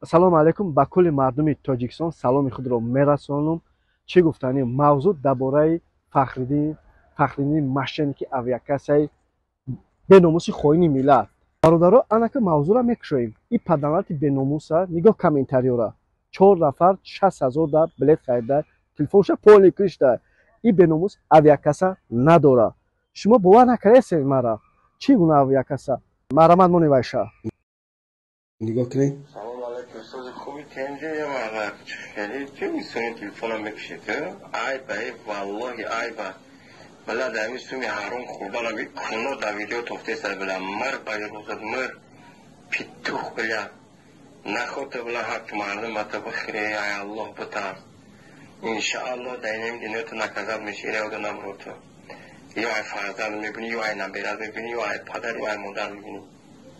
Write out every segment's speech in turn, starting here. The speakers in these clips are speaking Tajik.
Ассалому алайкум ба кулли мардуми Тоҷикистон саломи худро мерасонам. Чӣ гуфтанӣ? Мавзӯъ дар бораи Фахриддин, Фахриддини мошенники авиакассаи беномуси хоини миллат. Бародаро, анака мавзӯъро мекушоем. И паданалати беномуса, нигоҳ комментариёра. 4 нафар 60 000 дар билет харида, телефонша полный кушта. И беномус авиакасса надора. Шумо бовар накардесед мара. Чӣ гуна авиакасса? Марамат монивайша. Нигоҳ кунед. Салом алейкум, сози хуби тенҷа я хеле чӣ мисони телефонам мекушед? Айба, валлоҳи айба. Била дар ҳамин суми ҳаром хӯрданам куно дар видео тофтеса, била мир ба рӯзат мир питух, била нахота, била ҳаққи мардум бата бихӯре. Ай Аллоҳ битарс. Иншааллоҳ дар инами дунёто наказат меши, ира наброто. Ё ай фарзанд мебинӣ, ё ай наберат мебинӣ, ё ай падар, ё ай модар мебинӣ.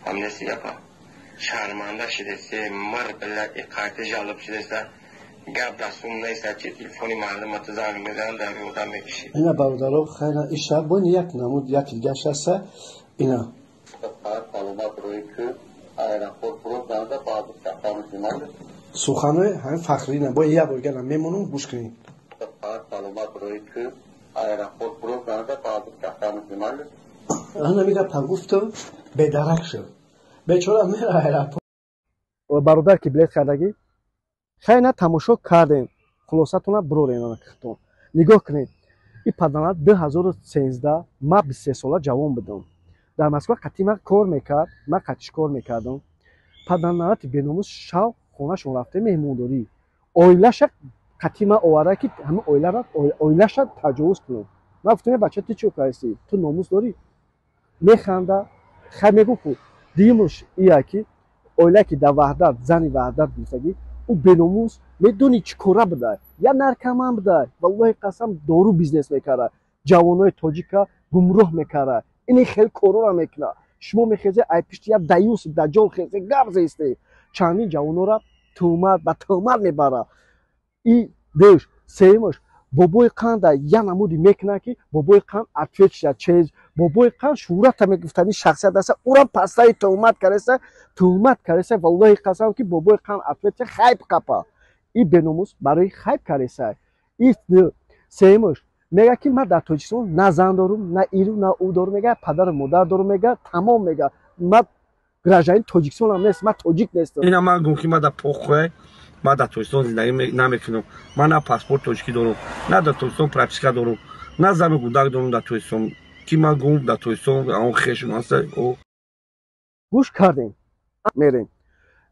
Фаҳмидеси гапа? Шарманда шидесе, мир, била иқайти жалоб шидеса. Гап дастум нест, чи телефони мардумата занг мезанам, дар ёрдам мекишӣ. Ина бародаро, хайра иша бо як намуд як дигаш аста. Ина. Саломат рӯи ку аэропорт бурданда баъд сафар мекунам. Суханои ҳамин Фахриддина бо як бор гана мемонам, гӯш кунед. Саломат рӯи ку аэропорт бурданда баъд сафар мекунам. Ана мига гуфту бедарак шуд. Бечора мера аэропорт. Бародар ки билет хардагӣ, хайна тамошо кардем. Хулосатона бирорем анакхтон. Нигоҳ кунед. И паданат 2013 ма 23 сола ҷавон будам. Дар Москва қатъи ма кор мекард, ма қатиш кор мекардам. Паданалати беномус шав хонашон рафта меҳмондорӣ. Оилаша қатъи ма оварда ки ҳама оилара оилаша таҷовуз кунам. Ман гуфтам, бача, ту чӣ кардӣ? Ту номус дорӣ? Механда, хай мегӯ ку. Дуюмаш ия ки оила ки дар Ваҳдат, зани Ваҳдат гирифтагӣ, ӯ беномус медонӣ чӣ кора будай? Я наркоман будай. Валлоҳи қасам, дору бизнес мекарда. Ҷавонои тоҷика гумроҳ мекарда. Ини хел корора мекунад. Шумо мехезе ай пишти як даюс даҷол хезе гап зесте. Чандин ҷавонора туҳмат ба туҳмат мебарад. И душ, сеюмаш бобои қанда я намуди мекунад ки бобои қанд ответ шуда чез бобои қанд шӯҳрата мегуфтани шахсият аста, ӯрам пастаи туҳмат кареса, туҳмат кареса. Валлоҳи қасам ки бобои қанд ответ хайп қапа. И беномус барои хайп кареса. И сеюмаш мега ки ман дар Тоҷикистон на зан дорум, на иру, на ӯ дорум, мега падару модар дорум, мега тамом, мега ман гражданин Тоҷикистонам нест, ман тоҷик нестам. Ина ман гум ки ман дар похуе, ман дар Тоҷикистон зиндагӣ намекунам. Ман на паспорт тоҷикӣ дорум, на дар Тоҷикистон прописка дорум, на зану гудак дорум дар Тоҷикистон. Ки ман гум дар Тоҷикистон он хешум аст. Гӯш кардем, мерем.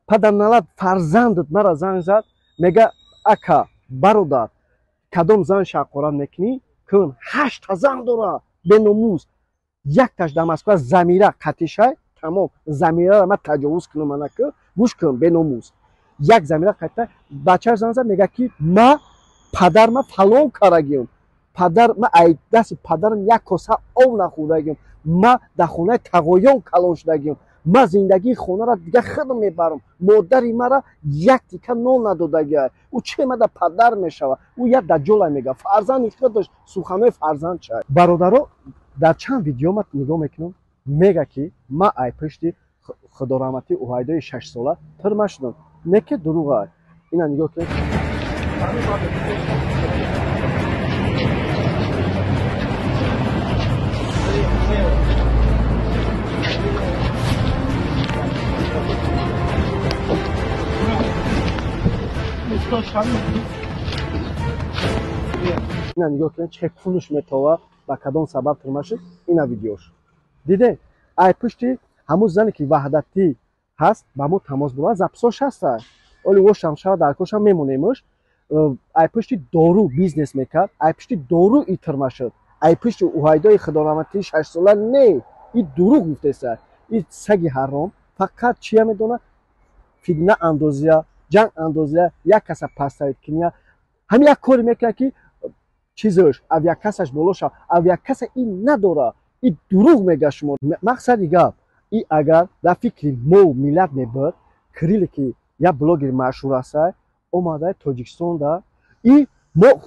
Падарналат фарзандат мара занг зад, мега ака, бародар, кадом зан шаққорат мекунӣ? Кун, 8 зан дора, беномус. Якташ дар Москва Замира қатишай, тамом, Замираро ман таҷовуз кунам анака, гӯш кун, беномус. Як Замира қатиша, бачааш занг зад, мега ки ма падар ма фалон карагиам. Падар ма ай дасти падарам як коса об нахӯрдагиам. Ма дар хонаи тағоён калон шудагиам. Ма зиндагии хонаро дига худам мебарам. Модари мара як тика нон надодагиа. Ӯ че мада падар мешава? Ӯ як даҷола мега. Фарзанди худаш суханои фарзанд чай. Бародаро, дар чанд видео ма нигоҳ мекунам, мега ки ма ай пишти худораҳматӣ Уҳайдои 6 сола тир нашудам. Не ки дурӯғ ай. Ина нигоҳ кунед. Ина нигоҳ кунед, чӣ хел кунуш метова, ба кадом сабаб тирма шуд, ина видеош. Диде, ай пушти ҳамун зане ки Ваҳдатӣ ҳаст, ба мо тамос бурад, записош ҳаста. Оли ошам шава дар кошам мемонемш. Ай пушти дору бизнес мекард, ай пушти дору и тирма шуд. Ай пушти Уҳайдои худораҳматии 6 сола не, и дурӯғ гуфтеса. И саги ҳаром фақат чия медонад? Фитна андозия, ҷанг андозия, як каса паставид киния. Ҳамин як коре мекунад ки чизаш, авиакассаш боло шава. Авиакасса ин надора. И дурӯғ мега шумо. Мақсади гап, и агар дар фикри мо миллат мебуд, Кирилле ки як блогери машҳур аста, омада Тоҷикистонда, и мо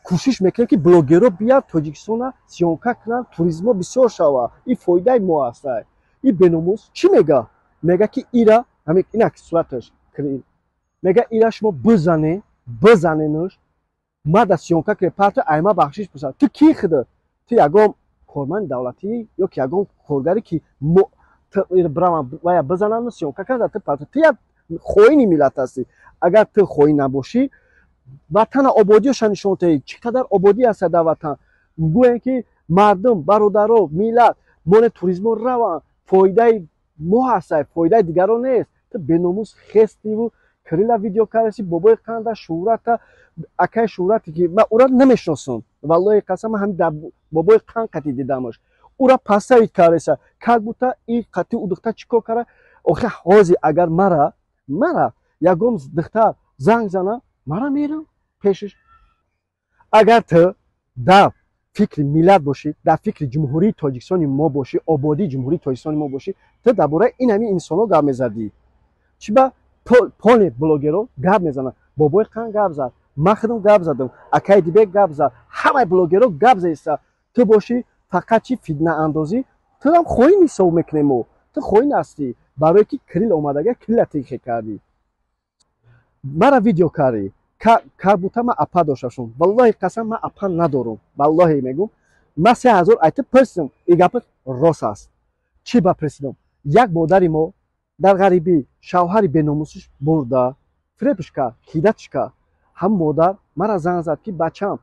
кӯшиш мекунем ки блогерро биёд Тоҷикистона съёмка кунанд, туризмо бисёр шава. И фоидаи мо аста. И беномус чӣ мега? Мега ки ира ҳамин инак сураташ Кирилл. Мега ира шумо бизане, бизаненуш, ма да съёмка ки парто айма бахшиш пурсад. Ту ки хида? Ту ягон корманди давлатӣ ё ки ягон коргаре ки бравам вая бизананд съёмка карда ту парто. Ту як хоини миллат ҳастӣ. Агар ту хоин набошӣ, ватана ободиёша нишон диҳӣ. Чӣ қадар ободӣ аст дар ватан. Гӯянд ки мардум, бародаро, миллат, моне туризмо раванд, фоидаи мо ҳаст, фоидаи дигарон нест. Ту беномус хестиву Кирилла видео кардаси, бобои қанда, шӯҳрата, акаи шӯҳрате ки ман ӯра намешиносам. Валлоҳи қасам, ман ҳамин дар бобои қанд қатӣ дидамаш. Ӯра пасавид кардеса, как будто и қатӣ ӯ духтар чӣ кор карда? Охи ҳозир агар мара ягон духтар занг зана, мара мерам пешаш. Агар ту дар фикри миллат бошӣ, дар фикри Ҷумҳурии Тоҷикистони мо бошӣ, ободии Ҷумҳурии Тоҷикистони мо бошӣ, ту дар бораи ин ҳамин инсонҳо гап мезадӣ. Чӣ ба поле блогерҳо гап мезананд? Бобои қанд гап зад, ман худам гап задам, акаи Дибек гап зад, ҳамаи блогерҳо гап заиста. Ту бошӣ фақат чӣ фитнаандозӣ, туам хоин ҳисоб мекунем мо. Ту хоин ҳастӣ, барое ки Кирилл омадага, Кирилла тихе кардӣ. Мара видео кардӣ, как будто ман апа дошташум. Валлоҳи қасам, ман апа надорум. Валлоҳи мегӯм, ман 3000 айти пурсидам, и гапат рост аст. Чӣ ба пурсидам? Як модари мо дар ғарибӣ шавҳари беномусиш бурда, фиребш кард, ҳидатш кард. Ҳам модар мара занг зад ки бачам,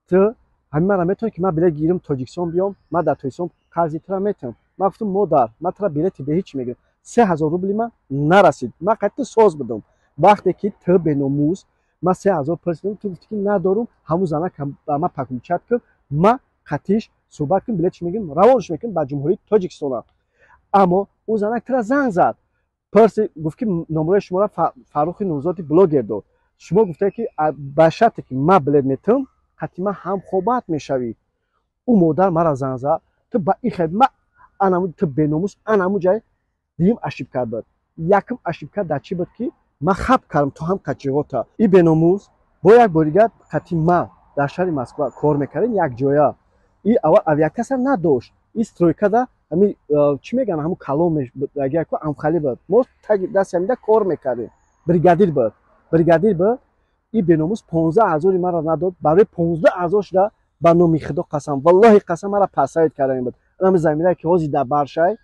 ту ҳамин мара метавонӣ ки ман билет гирам Тоҷикистон биём, ман дар Тоҷикистон қарзи тура метавонам. Ман гуфтам модар, ман тура билети беҳеҷ мегирам. 3000 рубли ман нарасид. Ман қатъи соз будам. Вақте ки ту беномус, ман 3000 пурсидам, ту гуфтӣ ки надорум, ҳамун занак ба ман подключать кун, ман қатиш суҳбат кун, билетш мегирам, равонаш мекунам ба Ҷумҳурии Тоҷикистона. Аммо ӯ занак тура занг зад. Пурси, гуфт ки номерои шуморо Фаррухи Нурзоди блогер дод. Шумо гуфтед ки ба шарте ки ман билет метавам, қатъи ман ҳамхобат мешавӣ. Ӯ модар мара занг зад, ту ба ин хел ма анаму ту беномус анаму ҷай дуюм ошибка буд. Якум ошибка дар чӣ буд ки ман хаб кардам ту ҳам қачиғота. И беномус бо як бори дигар қатъи ман дар шаҳри Москва кор мекардем як ҷоя. И аввал авиакасса надошт. И стройкада ҳамин чӣ мегӯянд, ҳамун калон яку амхалӣ буд. Мо таги дасти ҳамида кор мекардем. Бригадир буд. Бригадир буд. И беномус 15 000 маро надод. Барои 15 000 шуда ба номи Худо қасам, валлоҳи қасам, маро пасавид карда буд. Ҳамин заминае ки ҳозир дар баршай,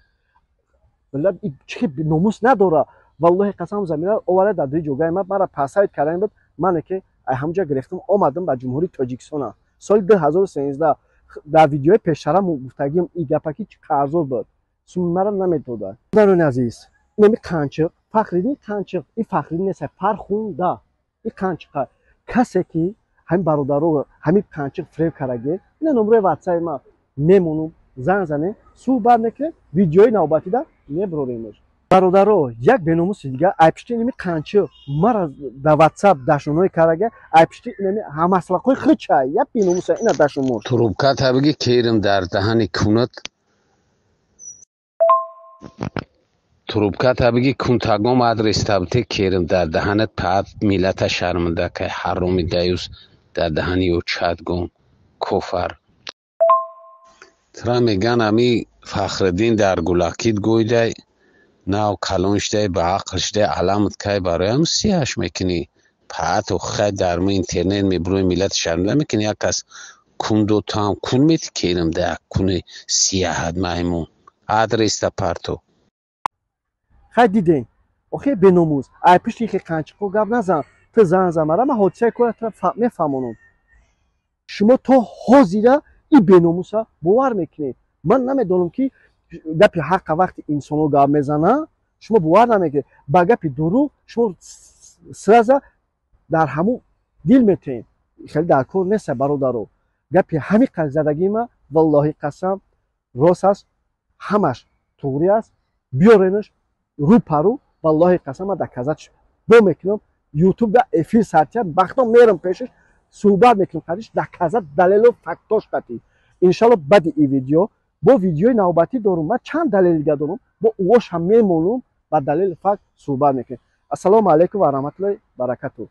чӣ номус надора. Валлоҳи қасам, замина оварда дар дуи ҷогаи ман маро пасавид карда буд. Мане ки ай ҳамунҷа гирифтам, омадам ба Ҷумҳурии Тоҷикистона. Соли 2013 дар видеои пештара гуфтагим и гапа ки чӣ қарзор буд. Суми маро намедода. Бародарони азиз, инами қанчиқ, Фахриддин қанчиқ, и Фахриддин нест, Фархунда. И қанчиқа касе ки ҳамин бародаро ҳамин қанчиқ фиреб кардаги, ина номерои ватсапи ман мемонум, занг занем, суҳбат мекунем, видеои навбатида мебуроремаш. Бародаро, як беномуси дигар ай пишти инами қанчиқ мара дар ватсап дашномҳое кардаги, ай пишти инами ҳамаслақҳои хича, як беномуса ина дашномош. Трубка табиги керим дар даҳани кунат. Трубка табиги кунтагом адрес табте керим дар даҳанат паат миллата шарманда кай ҳароми даюс дар даҳани ё чадгом кофар. Тра меган ами Фахриддин дар гулакит гӯйдай нав калон шудай ба ақл шудай аламат кай бароям сияш мекунӣ. Паату хай дар мо интернет мебурои миллат шарманда мекунӣ, як кас кун дотам кун мети керим да як куни сияҳат маймун адреста парто. Хай дидем, охе беномус, ай пишти хе қанчиқо гап назан, ту зан зан мара, ман ҳодисаи кора тура мефаҳмонам. Шумо то ҳозира и беномуса бовар мекунед. Ман намедонам ки гапи ҳаққа вақти инсонҳо гап мезананд, шумо бовар намекунед. Ба гапи дурӯғ шумо сразу дар ҳамун дил метаҳед. Хеле дар кор нест, бародаро. Гапи ҳамин қадр задагии ман, валлоҳи қасам, рост аст, ҳамаш туғрӣ аст. Биёренаш рӯ парӯ, валлоҳи қасам, ман доказать бо мекунам. Ютуб да эфир сартия бахто мерам пешаш, суҳбат мекунам қадиш, доказать далелу фактош қатӣ. Иншалло баъди ин видео бо видеои навбатӣ дорум, ман чанд далел дига дорум, бо ӯош ҳам мемонум, ба далели факт суҳбат мекунем. Ассалому алайкум ва раҳматуллоҳи баракатуҳ.